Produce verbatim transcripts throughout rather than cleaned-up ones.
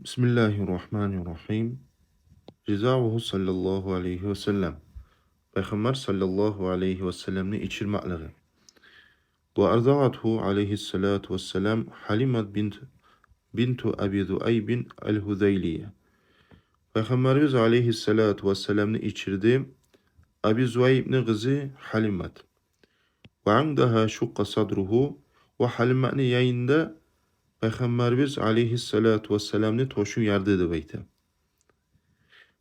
بسم الله الرحمن الرحيم. رضاعه صلى الله عليه وسلم. Пайхаммар саллаллагьу алайгьи васалламны ичирмакълыгъы. وأرضعته عليه الصلاة والسلام حليمة بنت، بنت أبي ذؤيب الهذلية. Пайхаммарыбыз алайгьиссалату вассаламны ичирди Аби Зуайбны къызы Халимат. وعندها شق صدره, ва Халиматны янында Пайхаммарыбыз алайгьиссалату вассаламны тёшюн ярды деп айта.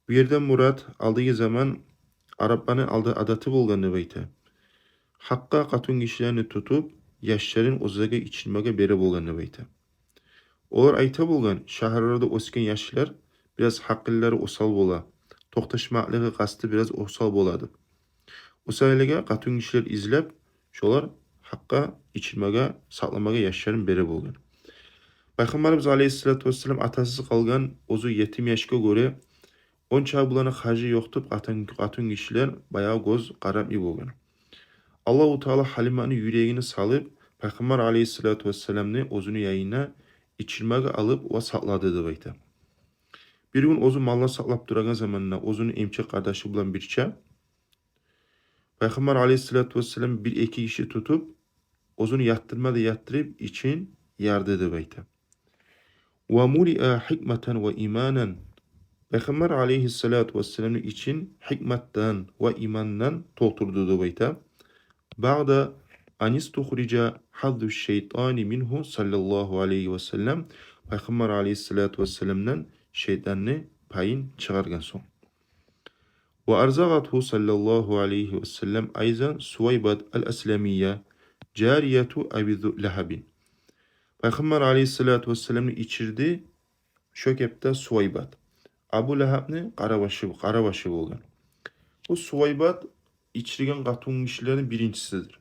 Бу ерден мурат, алдагъы заман арапланы алда адаты болгъан деп айта. Гьакъда къатынгишилени тутуп, яшларын оьзлеге ичирмеге бере болгъан деп айта. Олар айта болгъан, шагьарларда оьсген яшлар бираз гьакъыллары осал бола, токъташмакълыгъы, къасты бираз осал бола деп. О саялыгъа къатынгишилер излеп, шолар гьакъда ичирмеге, сакъламагъа яшларын бере болгъан. Пайхаммарыбыз алайгьиссалату вассалам атасыз къалгъан, оьзю етим яшгъа гёре, онча буланы харжы ёкъ деп къатын, къатынгишилер баягъы гёз къарамай болгъан. Аллагьу Таала Халиматны юрегине салып, Пайхаммар алайгьиссалату вассаламны оьзюню янына ичирмеге алып ва сакълады деп айта. Бир гюн оьзю маллар сакълап турагъан заманда оьзюню эмчек къардашы булан бирче, Пайхаммар алайгьиссалату вассалам бир-эки гиши тутуп, оьзюню ятдырма да ятдырып, ичин ярды деп айта. وملئ حكمة وإيمانا. Пайхаммар алайгьиссалату вассаламны ичин гьикматдан ва имандан толтурду деп айта. بعد أن استخرج حظ الشيطان منه صلى الله عليه وسلم. Пайхаммар алайгьиссалату вассаламдан шайтанны пайын чыгъаргъан сонг. وأرضعته صلى الله عليه وسلم أيضا ثويبة الأسلمية جارية أبي لهب. Пайхаммар алайгьиссалату вассаламны ичирди шо кепде Сувайбат, Абу Лагьабны къарабашы, къарабашы болгъан. Бу Сувайбат ичирген къатынгишилени биринчисидир.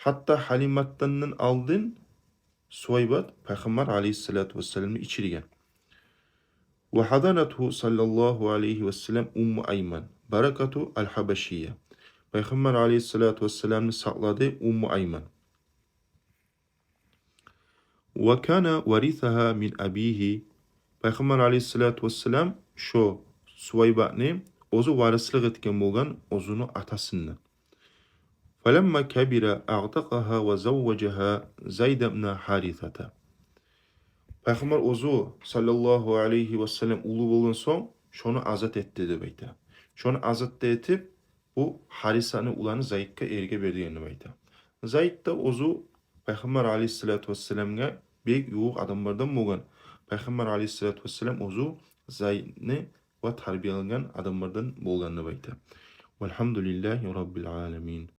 Гьатта Гьалиматдан алдын Сувайбат Пайхаммар алайгьиссалату вассаламны ичирген. وحضنته صلى الله عليه وسلم أم أيمن بركة الحبشية. Пайхаммар алайгьиссалату вассаламны сакълады Умму Айман. وكان ورثها من أبيه. Пайхаммар алайгьиссалату вассалам шо Сувайбатны оьзю варислик этген болгъан оьзюню атасындан. فلما كبر أعتقها وزوجها زيد بن حارثة. Пайхаммар оьзю саллаллагьу алайгьи вассалам уллу болгъан сонг, шону азат этди деп айта. Шону азат да этип, бу Гьарисаны уланы Зайдгъа эрге берген деп айта. Зайд да оьзю Пайхаммар алайгьиссалату вассаламгъа бек ювукъ адамлардан болгъан. Пайхаммар алайгьиссалату вассалам оьзю Зайдны ва тарбиялагъан адамлардан болгъан деп айта. والحمد لله رب العالمين.